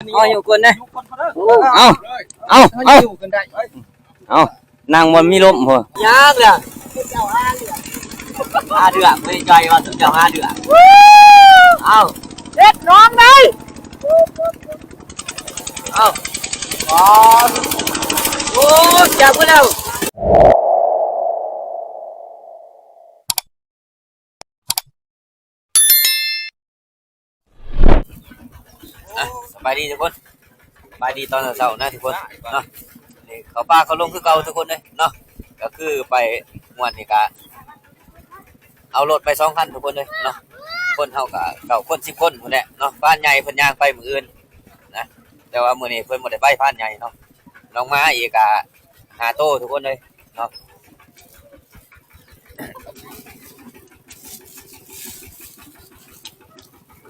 ເອົາຢູ່ກ່ອນເດ້. ເອົາ ເອົາ ເອົາ ເອົາ ນັ່ງບໍ່ມີລົມພຸ້ນ. ຍາກເລີຍ ຫາເດືອກ ບໍ່ໄດ້ຈ່ອຍວ່າເຈົ້າຫາເດືອກ. ເອົາ ເຮັດນ້ອງໄດ້. ເອົາ ອໍ ໂອ້ ຈັບບໍ່ແລ້ວ. ອ່ະ ສະບາຍດີທຸກຄົນ ສະບາຍດີຕອນເຊົ້າໆນະທຸກຄົນເນາະ. ນີ້ເຂົ້າປ່າເຂົ້າດົງຄືເກົ່າທຸກຄົນເອີຍເນາະ. ກໍຄືໄປມ່ວນນີ້ກະເອົາລົດໄປສອງຄັນທຸກຄົນເອີຍເນາະ. ຄົນເຮົາກະເກົ້າຄົນສິບຄົນພຸ້ນແຫຼະເນາະ. ພານໃຫຍ່ເພິ່ນຍ່າງໄປມື້ອື່ນນະ ແຕ່ວ່າມື້ນີ້ເພິ່ນບໍ່ໄດ້ໄປພານໃຫຍ່ເນາະ. ນ້ອງໝາອີກກະຫ້າໂຕທຸກຄົນເອີຍເນາະ.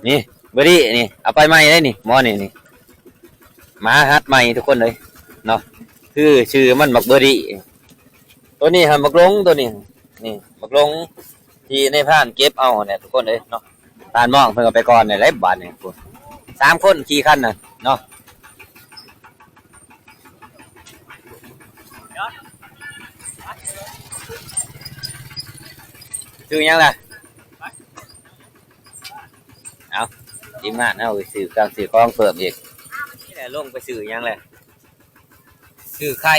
ນີ້ ເບີດີ້ນີ້ ເອົາໄປໃໝ່ເດ້ນີ້ ໝໍນີ້ນີ້ ໝາຫັດໃໝ່ທຸກຄົນເອີຍເນາະ. ຄືຊື່ມັນບັກເບີດີ້ ໂຕນີ້ຫັ້ນບັກຫຼົງ ໂຕນີ້ ນີ້ບັກຫຼົງ ທີ່ນາຍພານເກັບເອົາຫັ້ນແຫຼະທຸກຄົນເອີຍເນາະ. ທ່ານມອງເພິ່ນກໍໄປກ່ອນນີ້ແຫຼະ ບາດນີ້ ສາມຄົນຂີ່ຄັນນະເນາະ. ຊື້ຫຍັງລະ? ເອົາ ທີມງານເຮົາໄປຊື້ເຄື່ອງຊື້ຂອງເພີ່ມອີກ. ນີ້ແຫຼະ ລົງໄປຊື້ຫຍັງແຫຼະ? ຊື້ໄຂ່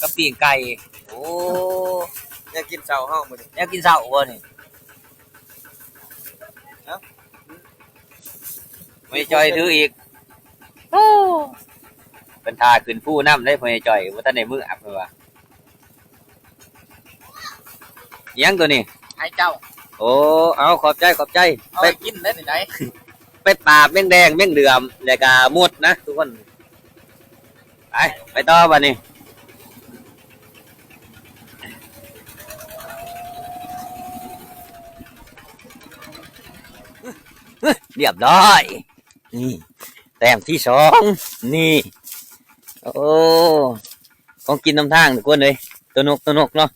ກັບປີ້ງໄກ່. ໂອ້ ແນວກິນເຊົ້າເຮົາມື້ນີ້ ແນວກິນເຊົ້າບໍ່ນີ້? ເອົ້າ ແມ່ຈ່ອຍຖືອີກ. ໂອ້ ເພິ່ນຖ້າຂຶ້ນພູນຳເດ້ ພໍ່ໃຫຍ່ຈ່ອຍ ບໍ່ທັນໄດ້ເມືອ ເພິ່ນວ່າ. ອີຫຍັງໂຕນີ້? ໃຫ້ເຈົ້າ. ໂອ້ ເອົາ ຂອບໃຈ ຂອບໃຈ. ເອົາໄປກິນໄດ້ນີ້ໄດ໋ ໄປປາບແມງແດງ ແມງເດືອມ ແລ້ວກະມົດນະທຸກຄົນ. ໄປ ໄປຕໍ່ບາດນີ້. ຮຽບຮ້ອຍ ນີ້ ແຕ້ມທີສອງ ນີ້. ໂອ້ ຂອງກິນນຳທາງທຸກຄົນເອີຍ ໂຕນົກ ໂຕນົກເນາະ.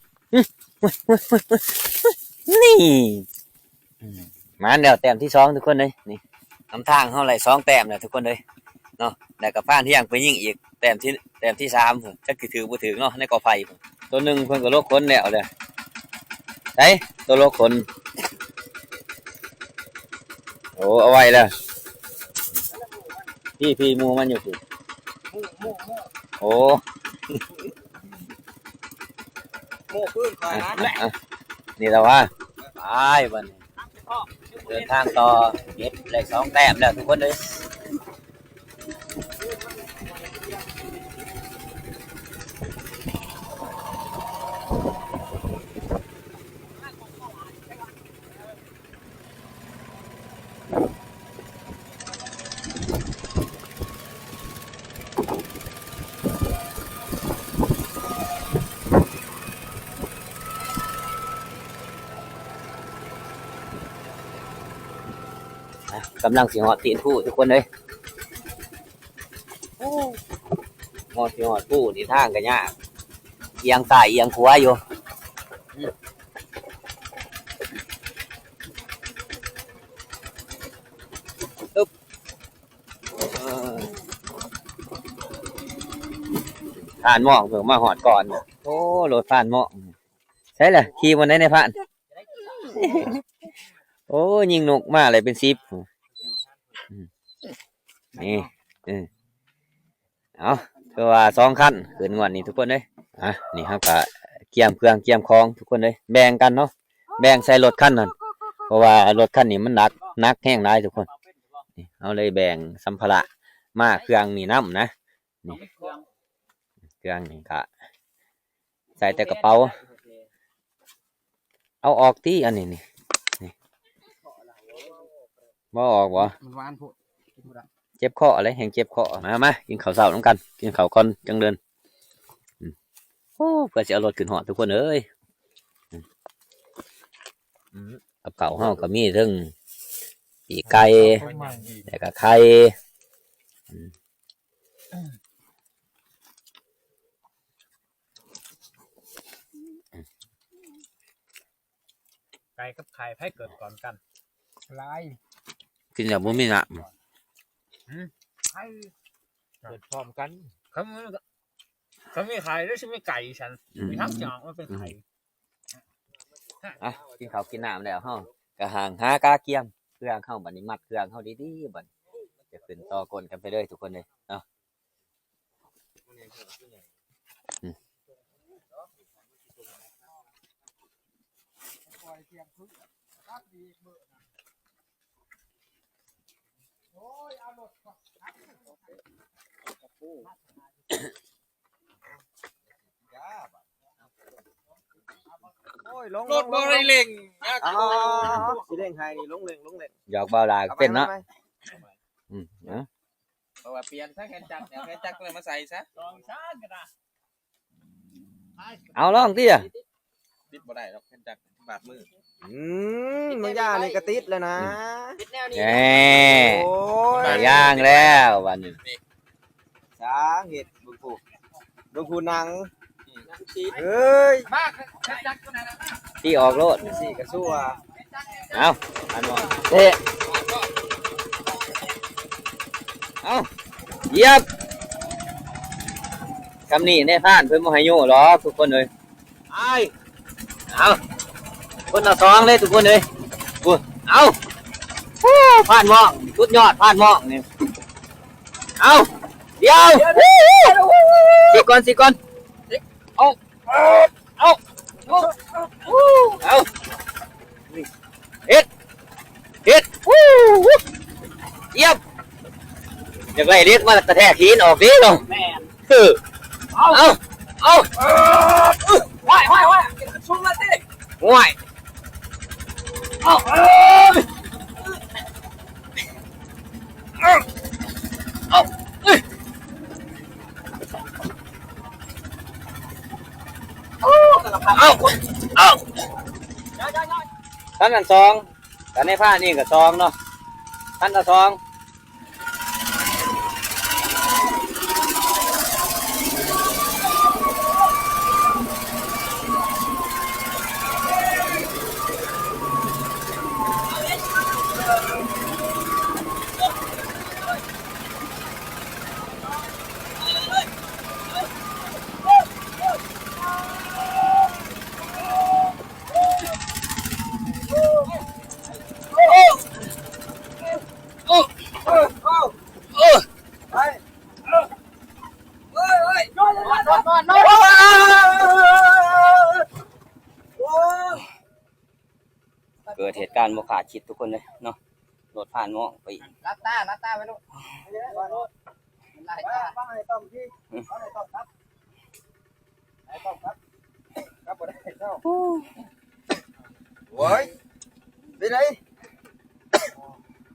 ນີ້ ອືມ ມາແລ້ວແຕ້ມທີສອງທຸກຄົນເອີຍ. ນີ້ ນຳທາງເຮົາໄດ້ສອງແຕ້ມແລ້ວທຸກຄົນເອີຍເນາະ. ແລ້ວກໍພານຮຽງໄປຍິງອີກແຕ້ມທີ ແຕ້ມທີສາມພຸ້ນ ຈັກຊິຖືກບໍ່ຖືກເນາະ ໃນກໍໄຜ່ພຸ້ນ. ໂຕໜຶ່ງເພິ່ນກໍຫຼົກຂົນແລ້ວເດ້. ໃສ ໂຕຫຼົກຂົນ? ໂອ້ ເອົາໄວ້ແລ້ວ. ພີ້ ພີ້ ໝູ່ມັນຢູ່ພີ້. ໂອ້ ໝູ່ພື້ນຂ້ອຍນະ. ອ່ະ ນີ້ລະວ່າ ໄປບັດນີ້ ເດີນທາງຕໍ່ ເກັບໄດ້ສອງແຕ້ມແລ້ວທຸກຄົນເອີຍ. ອ່ະ ກຳລັງຊິຮອດຕີນພູທຸກຄົນເອີຍ. ໂອ້ ຮອດຊິຮອດພູນີ້ທາງກໍຍາກ ອຽງຊ້າຍອຽງຂວາຢູ່. ອຶບ ເອີ ທ່ານມອງເພິ່ນມາຮອດກ່ອນ. ໂອ້ ລົດທ່ານມອງ ໃສລະ ຂີ່ບ່ອນໃດນາຍພານ? ໂອ້ ຍິງນົກມາເລີຍເປັນສິບ. ນີ້ ເອີ ເອົາ ຄືວ່າສອງຄັນຂຶ້ນງວດນີ້ທຸກຄົນເອີຍ. ອ່ະ ນີ້ເຮົາກະກຽມເຄື່ອງກຽມຂອງທຸກຄົນເອີຍ ແບ່ງກັນເນາະ ແບ່ງໃສ່ລົດຄັນນັ້ນ ເພາະວ່າລົດຄັນນີ້ມັນໜັກ ໜັກແຮງຫຼາຍທຸກຄົນ. ນີ້ເຮົາເລີຍແບ່ງສຳພາລະມາ ເຄື່ອງນີ້ນຳນະ. ນີ້ ເຄື່ອງນີ້ກະໃສ່ແຕ່ກະເປົາ. ເອົາອອກຕິ ອັນນີ້ນີ້ ນີ້ ບໍ່ອອກບໍ່? ມັນຫວານໂພດ ກິນບໍ່ໄດ້ ເຈັບຄໍເລີຍ ແຮງເຈັບຄໍ. ມາ ມາ ກິນເຂົ້າເຊົ້ານຳກັນ ກິນເຂົ້າກ່ອນຈັ່ງເດີນ. ອືມ ໂອ້ ເພື່ອຊິເອົາລົດຂຶ້ນຮອດທຸກຄົນເອີຍ. ອືມ ອືມ ກັບເຂົ້າເຮົາກໍມີເຖິງປີກໄກ່ ແລ້ວກໍໄຂ່. ອືມ ໄກ່ກັບໄຂ່ ໃຜເກີດກ່ອນກັນ? ຫຼາຍ ກິນແລ້ວບໍ່ມີນ້ຳ. ຫືມ? ໄຂ່ ເກີດພ້ອມກັນ. ຄັນມີ ຄັນມີໄຂ່ ຫຼືຊິມີໄກ່ຊັ້ນ ອືມ ມີທັງຈອກມາເປັນໄຂ່. ອ່ະ ກິນເຂົ້າກິນນ້ຳແລ້ວ ເຮົາກໍຫາງຫາກາກຽມເຄື່ອງເຮົາ ບັດນີ້ມັດເຄື່ອງເຮົາດີໆ ບັດນີ້ຈະຂຶ້ນຕໍ່ກົ້ນກັນໄປເລີຍທຸກຄົນເອີຍເນາະ. ອືມ ໂອ້ຍ ລົງ ລົງ ລົງ ລົງ ເລັ່ງ. ອ້າວ ຊິເລັ່ງໃຫ້ນີ້ ລົງເລັ່ງ ລົງເລັ່ງ. ຢອກເບົາຫຼາຍເປັນເນາະ. ອືມ ເອົາ ເພາະວ່າປ່ຽນຊະແຂນຈັກ ເອົາແຂນຈັກຕົວນັ້ນມາໃສ່ຊະ. ເອົາລອງຕິ ຕິດບໍ່ໄດ້ດອກແຂນຈັກ ບາດມື. ອືມ ມາຢ່ານີ້ກະຕິດແລ້ວນະ. ອືມ ຕິດແນວນີ້ ແນ່ ໂອ້ຍ ໄດ້ຢ່າງແລ້ວບັດນີ້. ນີ້ ຊ່າງເຮັດ ເບິ່ງຜູ້ ເບິ່ງຜູ້ນັ່ງ. ເອີຍ ຕີອອກໂລດ ຊິກະຊົ່ວ. ເອົາ ອັນວ່າເຕະ ເອົາ ຢຽບ. ຊ່ຳນີ້ນາຍພານເພິ່ນບໍ່ໃຫ້ໂຍຫຼອກທຸກຄົນເອີຍ. ໄປ ເອົາ ຄົນລະສອງເລີຍທຸກຄົນເອີຍ. ໂອ້ ເອົາ ໂອ້ ພານໝ້ອງ ສຸດຍອດພານໝ້ອງນີ້. ເອົາ ດຽວ ຊິກ່ອນ ຊິກ່ອນ. ເອົາ ເອົາ ເອົາ ເຮັດ ເຮັດ ຢຽບ. ຢາກໄດ້ເຫຼັກມາກະແທກຫີນອອກເດ້ເນາະ. ແມ່ນ ເອີ ເອົາ ເອົາ ເອົາ ຫ້ວຍ ຫ້ວຍ ຫ້ວຍ ຊຸມມາຕິ ຫ້ວຍ ເອົາ ເອີ ເອົາ ເອົາ ເອີຍ ເອົາ ເອົາ ຄັນອັນສອງ ຄັນໃນພານນີ້ກະສອງເນາະ ຄັນລະສອງ. ເກີດເຫດການບໍ່ຄາດຄິດທຸກຄົນເລີຍເນາະ ລົດຜ່ານໝ້ອງໄປອີກ. ຫຼັບຕາ ຫຼັບຕາໄວ້ໂລດ ມັນຫຼາຍຕາ. ເອົາໃຫ້ຕ້ອມທີ່ ເອົາໃຫ້ຕ້ອມຄັບ ໃຫ້ຕ້ອມຄັບ ຄັບບໍ່ໄດ້ເຈົ້າ. ໂອ້ຍ ເປັນໄດ?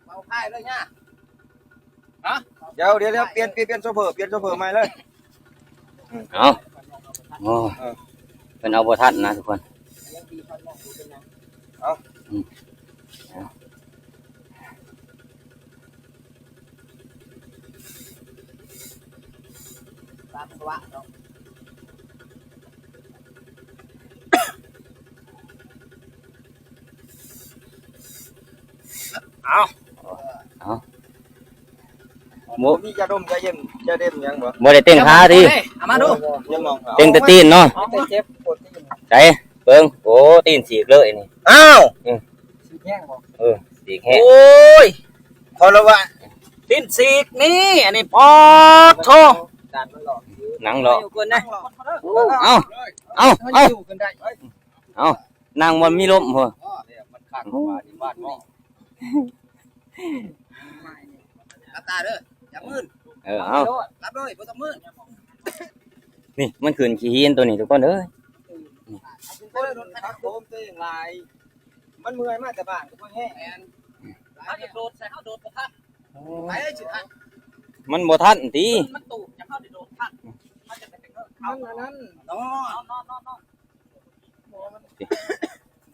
ເອົາພາຍເລີຍຍາ. ຮະ? ດຽວ ດຽວ ດຽວ ປ່ຽນ ປ່ຽນ ປ່ຽນໂຊເຟີ ປ່ຽນໂຊເຟີໃໝ່ເລີຍ. ເອົາ ໂອ້ ເອີ ເພິ່ນເອົາບໍ່ທັນນະທຸກຄົນ. ເອົາ ອືມ ເອົາ ຕາມຈັງຫວະເນາະ. ເອົາ ເອົາ ບໍ່ມີຢາດົມ ຢາເຢັນ ຢາເດັນຫຍັງບໍ່? ບໍ່ໄດ້ເຕັງຂາຕິ? ເອົາມາດູ ຍັງມອງ ເຕັງແຕ່ຕີນເນາະ. ເຈັບປວດຕີນ ໃສເບິ່ງ. ໂອ້ ຕີນສີກເລີຍນີ້. ອ້າວ ອືມ ສີກແຮງບໍ່? ເອີ ສີກແຮງ. ໂອ້ຍ ເພາະລະວ່າຕີນສີກນີ້ ອັນນີ້ ປອດໂທ້ ໜັງຫຼອກ ເອົາ ເອົາ ເອົາ ເອົາ. ນັ່ງບໍ່ມີລົມພຸ້ນ. ຫຼັບຕາເດີ ຢ່າມືນ. ເອີ ເອົາ ຫຼັບເລີຍ ບໍ່ຕ້ອງມືນ. ນີ້ ມັນຂຶ້ນຂີ້ຫີນໂຕນີ້ທຸກຄົນເອີຍ. ມັນເມື່ອຍມາແຕ່ບ້ານກໍບໍ່ແຮງ. ແມ່ນ ເຮົາຈະໂດດໃສ່ ເຮົາໂດດບໍ່ທັນ. ໂອ້ ໃຜຊິທັນ? ມັນບໍ່ທັນຕິ ມັນຕູກ ຈະເຮົາໄດ້ໂດດທັນ. ມັນຈະໄປເຖິງເຂົາ ມັນອັນນັ້ນ ນອນ ນອນ ນອນ ນອນ.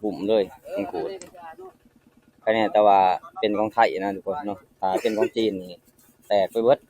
ບຸ້ມເລີຍ ມັນຂູດ. ຄະແນນແຕ່ວ່າເປັນຂອງໄທນະທຸກຄົນເນາະ ຖ້າເປັນຂອງຈີນນີ້ແຕກໄປເບິດ. ເ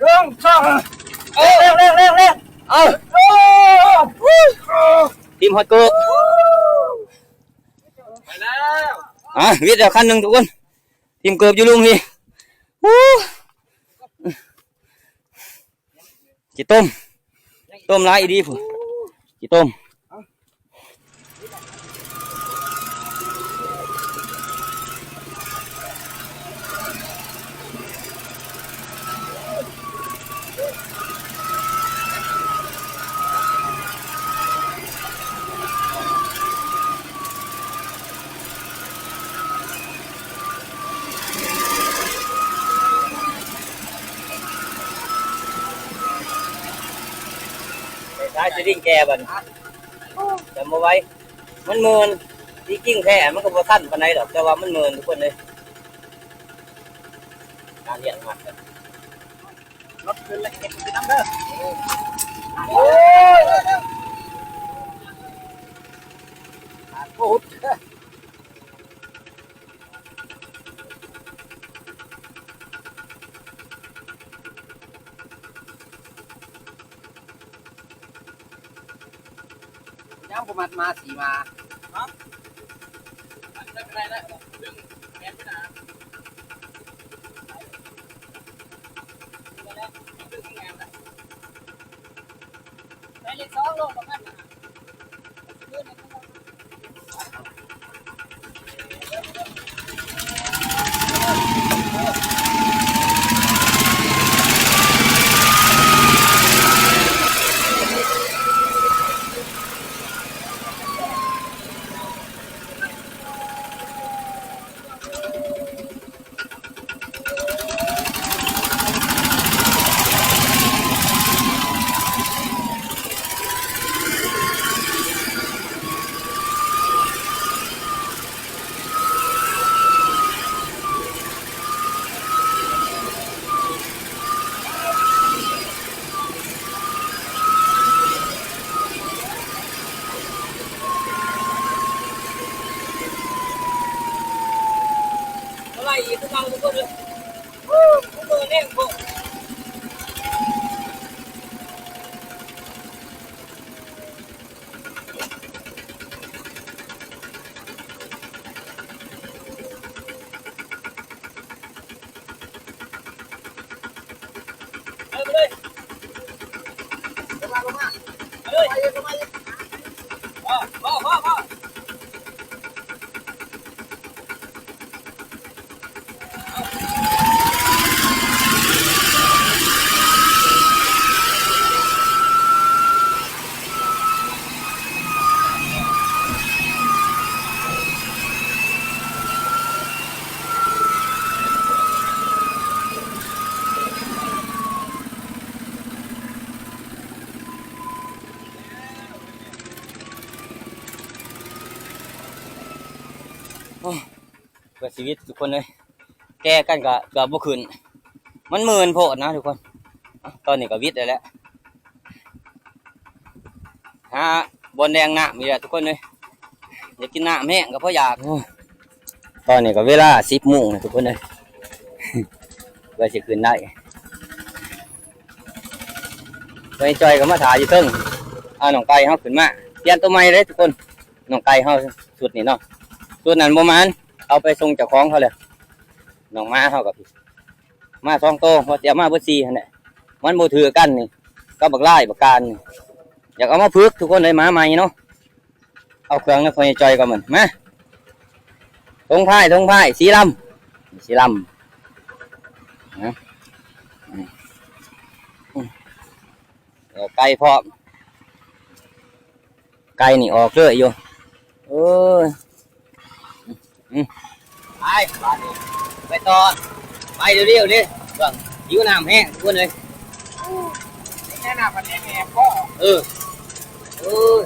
ໜຶ່ງ ສອງ ເອີ ເລັ່ງ ເລັ່ງ ເລັ່ງ ເລັ່ງ ເອີ ໂອ້ ທີມຮອດເກີບ ໄປແລ້ວ ອ່ະ ວິດແລ້ວຄັນໜຶ່ງທຸກຄົນ ທີມເກີບຢູ່ລຸ່ມພີ້ ໂອ້ ຂີ້ຕົມ ຕົມຫຼາຍອີ່ຫຼີພຸ້ນ ຂີ້ຕົມ. ໄປສາຍສະລິງແກ່ບັດນີ້ ຈຳບໍ່ໄຫວ ມັນເມີນ ທີ່ຈິງແທ້ມັນກໍບໍ່ທັນປານໃດດອກ ແຕ່ວ່າມັນເມີນທຸກຄົນເອີຍ ການລ້ຽງມັດ ລົດຂຶ້ນແລ້ວເກັບຂຶ້ນນຳເດີ ໂອ້ຍ ໂອ້ຍ ຍັງບໍ່ມັດມາສີມາ ຮະ ມັດໄດ້ບໍ່ໄດ້ແລ້ວ ດຶງແຂນຂຶ້ນໜ້າ ດຶງແຂນນະ ໄປເລກສອງໂລດບໍ່ຄັນນະ. ບໍ່ໄລ່ອີກຄືເກົ່າທຸກຄົນເອີຍ ໂອ້ ເມີນແຮງໂພດ. ໂອ້ຍ ເພື່ອຊີວິດທຸກຄົນເອີຍ ແກ່ກັນກໍເກືອບບໍ່ຂຶ້ນ ມັນເມີນໂພດນະທຸກຄົນ. ເອົ້າ ຕອນນີ້ກໍວິດໄດ້ແລ້ວ ຫາບ່ອນແດງນ້ຳນີ້ແຫຼະທຸກຄົນເອີຍ ຢາກກິນນ້ຳແຮງກໍພໍຢາກ. ໂອ້ຍ ຕອນນີ້ກໍເວລາສິບໂມງແລ້ວທຸກຄົນເອີຍ ກວ່າຊິຂຶ້ນໄດ້ ໄປຈ່ອຍກໍມາຖ້າຢູ່ເທິງ ເອົານ້ອງໄກ່ເຮົາຂຶ້ນມາ ປ່ຽນໂຕໃໝ່ເດ້ທຸກຄົນ. ນ້ອງໄກ່ເຮົາຊຸດນີ້ເນາະ ຊຸດນັ້ນບໍ່ມານ ເອົາໄປສົ່ງເຈົ້າຂອງເຂົາແລ້ວ. ນ້ອງໝາເຮົາກໍມາສອງໂຕ ວ່າຊິເອົາມາເບິດສີ່ຫັ້ນແຫຼະ ມັນບໍ່ຖືກກັນນີ້ ກັບບັກລາຍບັກການນີ້ ຢາກເອົາມາຝຶກທຸກຄົນເອີຍ ໝາໃໝ່ເນາະ. ເອົາເຄື່ອງນຳພໍ່ໃຫຍ່ຈ່ອຍກ່ອນ ມາ ຖົງພາຍ ຖົງພາຍ ສີ່ລຳ ສີ່ລຳ ນະ ເອີ ໄກ່ພ້ອມ ໄກ່ນີ້ອອກເລີຍຢູ່ ເອີຍ ອືມ ໄປ ບາດນີ້ໄປຕໍ່ ໄປເຣວໆເດ້ ເບິ່ງ ຫິວນ້ຳແຮງທຸກຄົນເອີຍ ແມ່ນ້ຳມັນແອບໆ ເອີ ໂອ້ຍ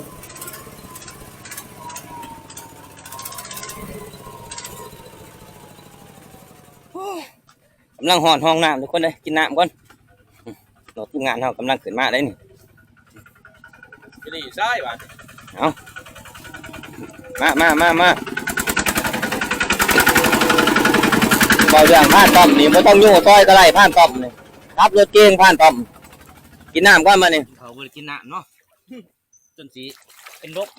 ກຳລັງຮ້ອນຫ້ອງນ້ຳທຸກຄົນເອີຍ ກິນນ້ຳກ່ອນ. ອືມ ເນາະ ທີມງານເຮົາກຳລັງຂຶ້ນມາໄດ໋ນີ້ ຊິໄດ້ຢູ່ໃສບາດນີ້ ເອົ້າ ມາ ມາ ມາ ມາ ເວົ້າເລື່ອງພານຕ້ອມນີ້ ບໍ່ຕ້ອງໂຍຊ້ອຍກໍໄດ້ ພານຕ້ອມນີ້ ຂັບລົດເກັ່ງຜ່ານປ້ອມ ກິນນ້ຳກ່ອນບາດນີ້ ເຂົາບໍ່ໄດ້ກິນນ້ຳເນາະ ຈົນຊິເປັນລົມ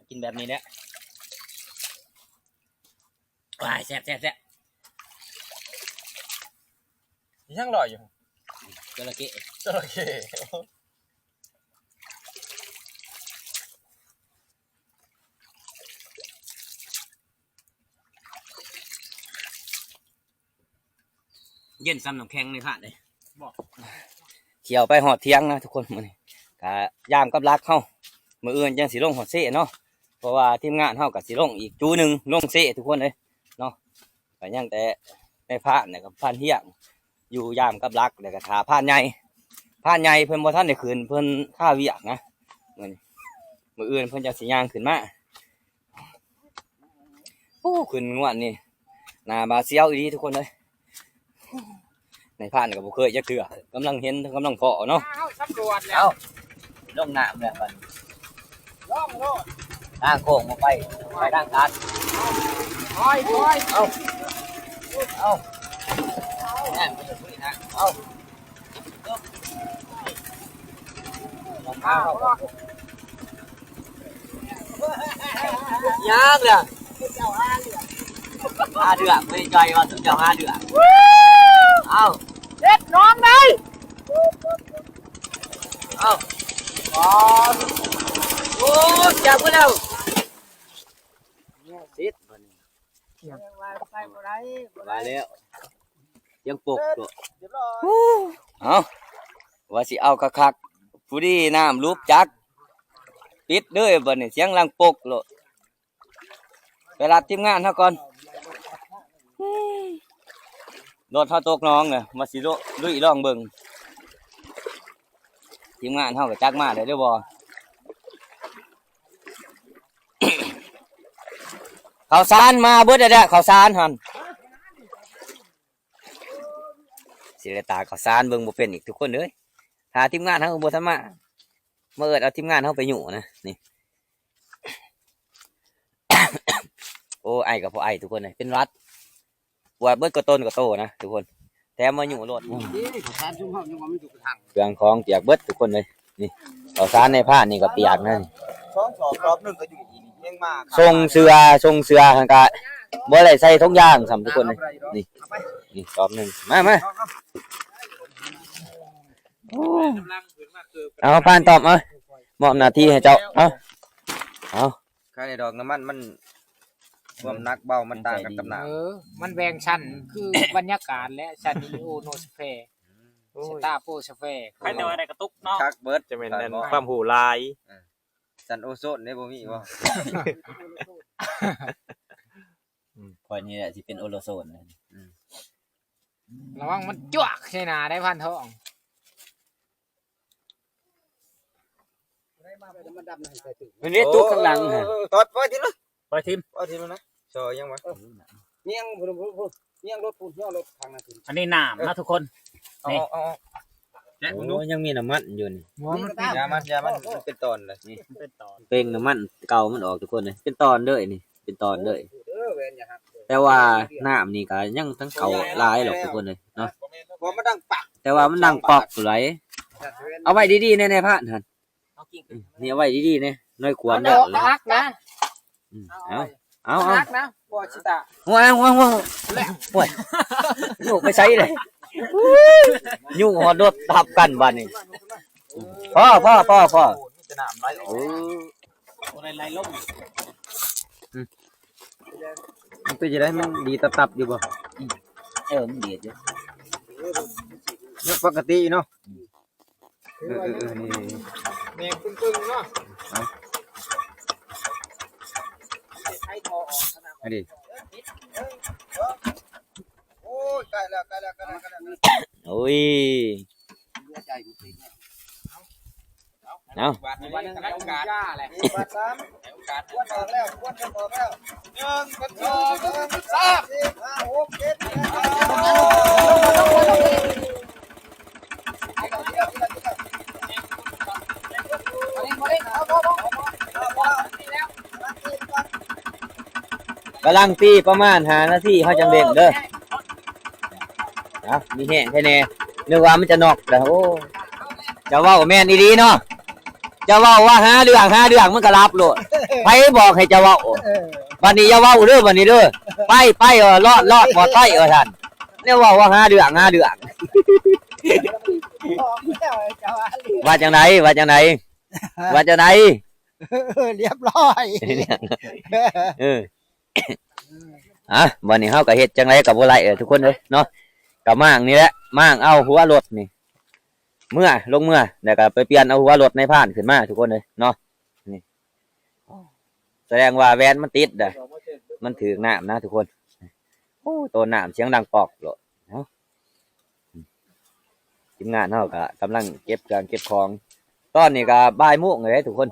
ກິນແບບນີ້ແຫຼະ ວ້າຍ ແຊບໆໆ ຍັງລອຍຢູ່ ຈະລະເຂົ້ ຈະລະເຂົ້. ເຢັນສ່ຳນ້ຳແຂງໃນພາດເດ້ ບໍ່ ທ່ຽວໄປຮອດຖຽງນະທຸກຄົນ ມື້ນີ້ກະຍາມກັບຫຼັກເຮົາ ມື້ອື່ນຈັ່ງຊິລົງຮອດເຊເນາະ ເພາະວ່າທີມງານເຮົາກະຊິລົງອີກຈຸໜຶ່ງ ລົງເຊທຸກຄົນເອີຍເນາະ ກະຍັງແຕ່ໃນພານ ແລ້ວກະພານຮຽງ ຢູ່ຍາມກັບຫຼັກ ແລ້ວກະຖ້າພານໃຫຍ່ ພານໃຫຍ່ເພິ່ນບໍ່ທັນໄດ້ຂຶ້ນ ເພິ່ນຄາວຽກນະ ມື້ນີ້ ມື້ອື່ນເພິ່ນຈັ່ງຊິຍ່າງຂຶ້ນມາ. ໂອ້ ຂຶ້ນງວດນີ້ໜ້າຫວາດສຽວອີ່ຫຼີທຸກຄົນເອີຍ ນາຍພານກໍບໍ່ເຄີຍຈັກເທື່ອ ກຳລັງເຫັນ ກຳລັງພໍ້ເນາະ ເຮົາສຳຫຼວດແລ້ວ ເອົ້າ ລົງນ້ຳແລ້ວບັດນີ້ ລົງໂລດ ທາງໂຄ້ງບໍ່ໄປ ໄປທາງຕັນ ຖອຍ ຖອຍ ເອົ້າ ເອົ້າ ແມ່ນບໍ່ໄດ້ຄຸຍນະ ເອົ້າ. ຍາກເລີຍ ຫາເດືອກ ບໍ່ໄດ້ຈ່ອຍວ່າຊຸມເຈົ້າຫາເດືອກ ເອົ້າ ເຮັດໜອງໄດ້ ເອົ້າ ໂອ້ ຈັບມາແລ້ວ ເສັດບັດນີ້ ວ່າໄປບໍ່ໄດ້ ບໍ່ໄດ້ ວ່າແລ້ວ ຍັງປົກໂລດ ຮຽບຮ້ອຍ ເອົ້າ ວ່າຊິເອົາຄັກໆ ຜູ້ດີນ້ຳຫຼຸບຈັກ ປິດເລີຍບັດນີ້ ສຽງຫຼັງປົກໂລດ ໄປລັດທີມງານເຮົາກ່ອນ ລົດເຮົາຕົກໜອງເລີຍ ວ່າຊິລຸຍລອງເບິ່ງ ທີມງານເຮົາກໍຈັກມາໄດ້ຫຼືບໍ່. ເຂົ້າສານມາເບິດແລ້ວ ເຂົ້າສານຫັ້ນ ຊິໄດ້ຕາກເຂົ້າສານເບິ່ງບໍ່ເປັນອີກທຸກຄົນເອີຍ ຖ້າທີມງານເຮົາບໍ່ທັນມາ ມາເອີ້ນເອົາທີມງານເຮົາໄປຍູ້ນະ ນີ້ ໂອ້ ໄອກໍບໍ່ໄອທຸກຄົນເອີຍ ເປັນຫວັດ ປວດເບິດກະຕົນກະໂຕນະທຸກຄົນ ແຖມມາຍູ້ລົດ ເອີ ເຄື່ອງຂອງປຽກເບິດທຸກຄົນເອີຍ ນີ້ ເຂົ້າສານໃນພານນີ້ກໍປຽກນະ ສອງສອບ ສອບໜຶ່ງກໍຢູ່ ສົ່ງເສືອ ສົ່ງເສືອຫັ້ນກະບໍ່ໄດ້ໃສ່ຖົງຢາງຊ້ຳທຸກຄົນເອີຍ ນີ້ ນີ້ສອບໜຶ່ງ ມາ ມາ ໂອ້ ເອົາ ຜ່ານຕອບ ເອົາ ມອບໜ້າທີ່ໃຫ້ເຈົ້າ ເອົາ ເອົາ ຄາຍດອກນ້ຳມັນມັນ ຄວາມໜັກເບົາມັນຕ່າງກັນກັບນ້ຳ ເອີ ມັນແບ່ງຊັ້ນຄືບັນຍາກາດແຫຼະ ຊັ້ນ Neo Nosphere ໂອ້ຍ Starposphere ໃຜແຕ່ວ່າໄດ້ກະຕຸກເນາະ ຄັກເບິດ ຈະແມ່ນອັນຄວາມຮູ້ຫຼາຍ ເອີ ຊັ້ນໂອໂຊນເດ້ ບໍ່ມີບໍ່ ອືມ ຂ້ອຍນີ້ແຫຼະຊິເປັນໂອໂລໂຊນ ອືມ ລະວັງມັນຈວກໃສ່ໜ້າໄດ້ ພັນທອງ ມັນເຮັດຕົກຂ້າງຫຼັງຫັ້ນ ເອີ ເອີ ເອີ ຕອດ ປ່ອຍຖິ້ມເລີຍ ປ່ອຍຖິ້ມ ປ່ອຍຖິ້ມແລ້ວນະ ຊອຍຍັງວະ ເອີ ຍ່ຽງພຸ້ນ ພຸ້ນ ພຸ້ນ ຍ່ຽງລົດພຸ້ນ ຍ່ຽງລົດທາງນັ້ນ ອັນນີ້ນ້ຳນະທຸກຄົນ ເອົາ ນີ້ ເອົາ ເອົາ ແຈະເບິ່ງດູ ໂອ້ ຍັງມີນ້ຳມັນຢູ່ນີ້ ຢ່າມັນ ຢ່າມັນ ມັນເປັນຕອນເລີຍ ນີ້ ມັນເປັນຕອນ ເປັ່ງນ້ຳມັນເກົ່າມັນອອກທຸກຄົນເອີຍ ເປັນຕອນເລີຍນີ້ ເປັນຕອນເລີຍ ແຕ່ວ່ານ້ຳນີ້ກໍຍັງທັງເຂົ້າຫຼາຍຫຼອກທຸກຄົນເອີຍເນາະ ແຕ່ວ່າມັນດັງປອກໄດ ເອົາໄວ້ດີໆແນ່ ໃນພານຫັ້ນ ນີ້ເອົາໄວ້ດີໆແນ່ ນ້ອຍຂວັນເດີ ມັນອອກນະ ອືມ ເອົາ ເອົາ ເອົາ ໜັກນະ ບໍ່ຊິຕາຍ ໂອ້ຍ ໂອ້ຍ ໂອ້ຍ ໂອ້ຍ ໂອ້ຍ ໄປໃສເລີຍ ຍູ້ຮອດລົດທັບກັນບາດນີ້ ພໍ ພໍ ພໍ ພໍ ມີແຕ່ນ້ຳໄຫຼອອກ ເອີ ບໍ່ໄດ້ໄຫຼລົງ ອືມ ມັນເປັນຈັ່ງໃດ ມັນດີຕັບໆຢູ່ບໍ່? ເອີ ມັນດີຢູ່ ຍັງປົກກະຕິເນາະ ເອີ ເອີ ເອີ ນີ້ ແມ່ນປຶ້ງໆເນາະ ເອົາ ອັນນີ້ ໂອ້ຍ ໃກ້ແລ້ວ ໃກ້ແລ້ວ ໃກ້ແລ້ວ ໃກ້ແລ້ວ ໂອ້ຍ ເອົາ ບາດນີ້ກຳລັງໂອກາດ ບາດສາມ ໃຫ້ໂອກາດ ຄວັນອອກແລ້ວ ຄວັນອອກແລ້ວ ໜຶ່ງ ສອງ ສາມ ສີ່ ຫ້າ ຫົກ ເຈັດ ແປດ ເກົ້າ ກຳລັງຕີປະມານຫ້ານາທີ ເຮົາຈັ່ງເລັ່ງເດີ. ເອົາ ມີແຮງແທ້ແນ່ ນຶກວ່າມັນຈະນັອກແລ້ວ. ໂອ້ ເຈົ້າເວົ້າແມ່ນອີ່ຫຼີເນາະ ເຈົ້າເວົ້າວ່າຫາເລື່ອງ ຫາເລື່ອງ ມັນກໍຫຼັບໂລດ. ໃຜບອກໃຫ້ເຈົ້າເວົ້າ? ເອີ ບັດນີ້ຢ່າເວົ້າເດີ ບັດນີ້ເດີ. ໄປ ໄປ ເອີ ລອດ ລອດ ປອດໄປ ວ່າຊັ້ນ. ແນວເວົ້າວ່າຫາເລື່ອງ ຫາເລື່ອງ. ບອກແລ້ວເຈົ້າວ່າ ວ່າຈັ່ງໃດ? ວ່າຈັ່ງໃດ? ວ່າຈັ່ງໃດ? ເອີ ລຽບຮ້ອຍ. ເອີ ອ່ະ ບັດນີ້ເຮົາກໍເຮັດຈັ່ງໃດກໍບໍ່ໄດ້ເອີ ທຸກຄົນເອີຍເນາະ. ກໍມ້າງນີ້ແຫຼະ ມ້າງເອົາຫົວລົດນີ້ ເມືອ ລົງເມືອ ແລ້ວກໍໄປປ່ຽນເອົາຫົວລົດນາຍພານຂຶ້ນມາ ທຸກຄົນເອີຍເນາະ. ນີ້ ສະແດງວ່າແວ່ນມັນຕິດນະ ມັນຖືກນ້ຳນະ ທຸກຄົນ. ໂອ້ ໂຕນ້ຳສຽງດັງປອກໂລດ. ເອົ້າ ທີມງານເຮົາກໍກຳລັງເກັບເຄື່ອງເກັບຂອງ. ຕອນນີ້ກໍບ່າຍໂມງແລ້ວເດ້ທຸກຄົນ.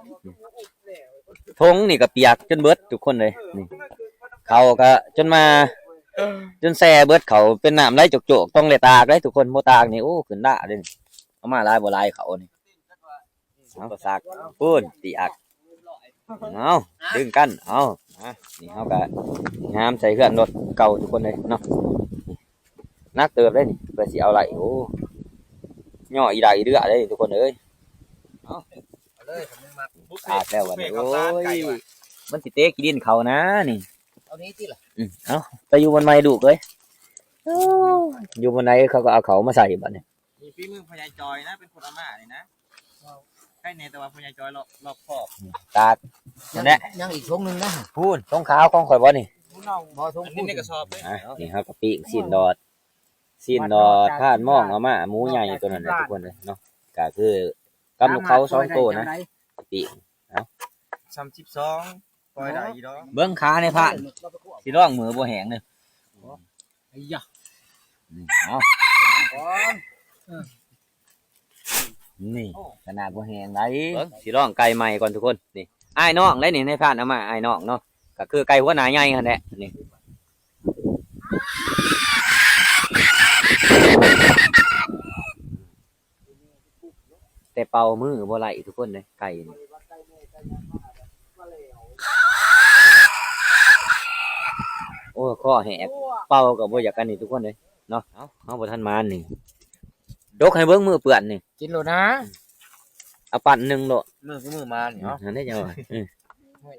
ຖົງນີ້ກໍປຽກຈົນເບິດທຸກຄົນເລີຍ. ນີ້ ເຂົ້າກໍຈົນມາ ຈົນແຊ່ເບິດ. ເຂົ້າເປັນນ້ຳໄຫຼໂຈກໆ ຕ້ອງໄດ້ຕາກເດ້ທຸກຄົນ. ບໍ່ຕາກນີ້ ໂອ້ ຂຶ້ນລາເດ້. ເອົາມາຫຼາຍບໍ່ຫຼາຍເຂົ້ານີ້. ເອົາ ປະສັກ ພຸ້ນ ຕີອັກ ເອົາ ດຶງກັນ ເອົາ ອ່ະ ນີ້ເຮົາກະຫາມໃສ່ເຮືອນລົດເກົ່າທຸກຄົນເລີຍເນາະ. ໜັກເຕີບເດ້ນີ້ ເພື່ອຊິເອົາໄດ້. ໂອ້ ຍໍອີ່ດາກອີເດືອເດ້ນີ້ທຸກຄົນເອີຍ. ເອົາ ເອົາເລີຍ ຄັນມັນມັກ ສະອາດແລ້ວບັດນີ້. ໂອ້ຍ ມັນຊິເຕະຂີ້ດິນເຂົ້ານະນີ້. ເອົານີ້ຕິລະ. ອືມ ເອົາ ໄປຢູ່ບ່ອນໃໝ່ລູກເອີຍ. ໂອ້ ຢູ່ບ່ອນໃດເຂົາກໍເອົາເຂົ້າມາໃສ່ບັດນີ້. ມີຝີມືພໍ່ໃຫຍ່ຈອຍນະ ເປັນຄົນເອົາມານີ້ນະ. ໃຄແນ່ແຕ່ວ່າພໍ່ໃຫຍ່ຈອຍລອບ ລອບຄອບ. ຕາກ ນັ້ນແຫຼະ ຍັງອີກຖົງໜຶ່ງນະ. ພຸ້ນ ຖົງຂາວຂອງຂ້ອຍບໍ່ນີ້? ບໍ່ ຖົງ ອັນນີ້ໃນກະສອບເດ້. ອ່ະ ນີ້ເຮົາກໍປີ້ງຊີ້ນດອດ ຊີ້ນດອດ ທ່ານມອງເອົາມາ ໝູໃຫຍ່ຕົວນັ້ນແຫຼະທຸກຄົນເອີຍເນາະ. ກໍຄືກັບນົກເຂົາສອງໂຕນະ ປີ້ງ. ເອົາ ສາມສິບສອງ ປ່ອຍໄດ້ຢູ່ດອກ. ເບິ່ງຂາໃນພານ ຊິລອງມືບໍ່ແຫ້ງເດີ. ໄອ້ຍະ ນີ້ ເອົາ ນີ້ ຂະໜາດບໍ່ແຫ້ງໃດ. ເບິ່ງ ຊິລອງໄກ່ໃໝ່ກ່ອນທຸກຄົນ. ນີ້ ອ້າຍນ້ອງໄດ໋ນີ້ ໃນພານເອົາມາ ອ້າຍນ້ອງເນາະ. ກໍຄືໄກ່ຫົວໜ້າໃຫຍ່ຫັ້ນແຫຼະນີ້. ແຕ່ເປົ່າມືບໍ່ໄຫຼທຸກຄົນເດ້ ໄກ່ນີ້. ໂອ້ຍ ຄໍແຫກ ເປົ່າກໍບໍ່ຢາກອັນນີ້ທຸກຄົນເດ້ເນາະ. ເອົ້າ ເຮົາບໍ່ທັນມານີ້ ດົກໃຫ້ເບິ່ງມືເປື້ອນນີ້. ກິນໂລດນະ ເອົາປັ້ນໜຶ່ງໂລດ. ມືຄືມືມານີ້ເນາະ. ອືມ ນັ້ນເດ້ເຈົ້າວ່າ.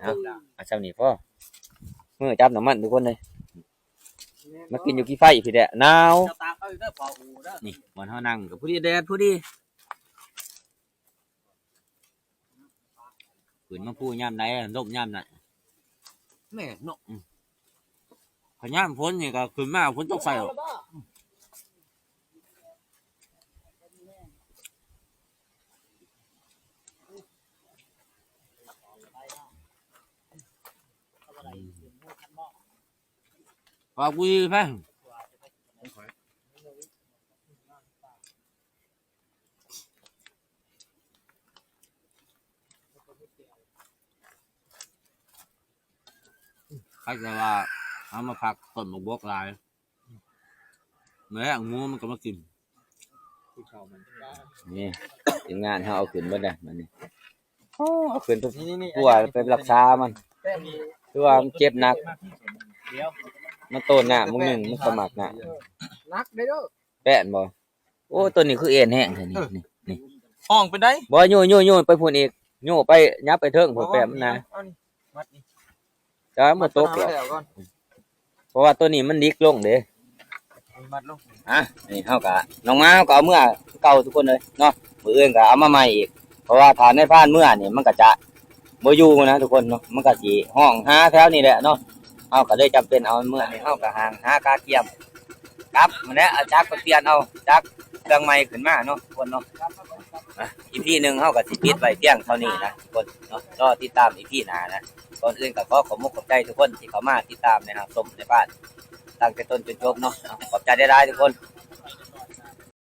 ເອົາ ເອົາຊ່ຳນີ້ພໍ ມືຈັບນ້ຳມັນທຸກຄົນເດ້. ມາກິນຢູ່ຂີ້ໄຟພີ້ແຫຼະ ໜາວ. ນີ້ ບ່ອນເຮົານັ່ງກໍພໍດີ ແດດພໍດີ. ຂຶ້ນມາພູຍາມໃດ ລົມຍາມນັ້ນ. ແມ່ນເນາະ. ອືມ ຄັນຍາມຝົນນີ້ກໍຂຶ້ນມາ ຝົນຕົກໃສ່. ຝາກກູດີແພງ ໃຜຈະວ່າເອົາມາຜັກຕົ້ນບັກບົກຫຼາຍ. ແລ້ວງູມັນກໍມາກິນ. ນີ້ ທີມງານເຮົາເອົາຂຶ້ນເບິດແລ້ວບັດນີ້. ໂອ້ ເອົາຂຶ້ນໄປ ນີ້ໆໆ ປົວໄປລັກສາມັນ ຄືວ່າມັນເຈັບໜັກ. ມັນໂຕນນ້ຳມື້ໜຶ່ງ ມັນສະໝັກນ້ຳ. ໜັກເດ້. ແປ້ນບໍ່? ໂອ້ ໂຕນີ້ຄືເອັນແຮງແທ້ນີ້. ນີ້ ນີ້ ຫ້ອງເປັນໃດ? ບໍ່ ໂຍ ໂຍ ໂຍໄປພຸ້ນອີກ ໂຍໄປ ຫຍັບໄປເທິງພຸ້ນ. ແປ້ນມັນໜາ ມັດນີ້ ແຕ່ວ່າມັນບໍ່ຕົກດອກ ເພາະວ່າໂຕນີ້ມັນດິກລົງເດ້. ມັດລົງ. ອ່ະ ນີ້ເຮົາກະ ນ້ອງໝາເຮົາກະເອົາເມືອຄືເກົ່າທຸກຄົນເລີຍເນາະ. ມື້ອື່ນກະເອົາມາໃໝ່ອີກ ເພາະວ່າຖ້ານາຍພານເມືອນີ້ ມັນກະຈະບໍ່ຢູ່ນະທຸກຄົນເນາະ. ມັນກະຊິຮ້ອງຫາແຖວນີ້ແຫຼະເນາະ. ເຮົາກະເລີຍຈຳເປັນເອົາເມືອນີ້ ເຮົາກະຫາ ຫາກະກຽມກັບຫັ້ນແຫຼະ ເອົາຈັກໄປປ່ຽນເອົາ ຈັກເຄື່ອງໃໝ່ຂຶ້ນມາເນາະທຸກຄົນເນາະ. ອ່ະ ອີພີໜຶ່ງເຮົາກະຊິປິດໄວ້ພຽງເທົ່ານີ້ນະທຸກຄົນເນາະ. ລໍຕິດຕາມອີພີໜ້ານະ. ກ່ອນອື່ນກໍຂໍຂອບມຸກຂອບໃຈທຸກຄົນທີ່ເຂົ້າມາຕິດຕາມ ແລະ ຮັບຊົມໃນບ້ານຕັ້ງແຕ່ຕົ້ນຈົນຈົບເນາະ. ເອົາ ຂອບໃຈຫຼາຍໆທຸກຄົນ.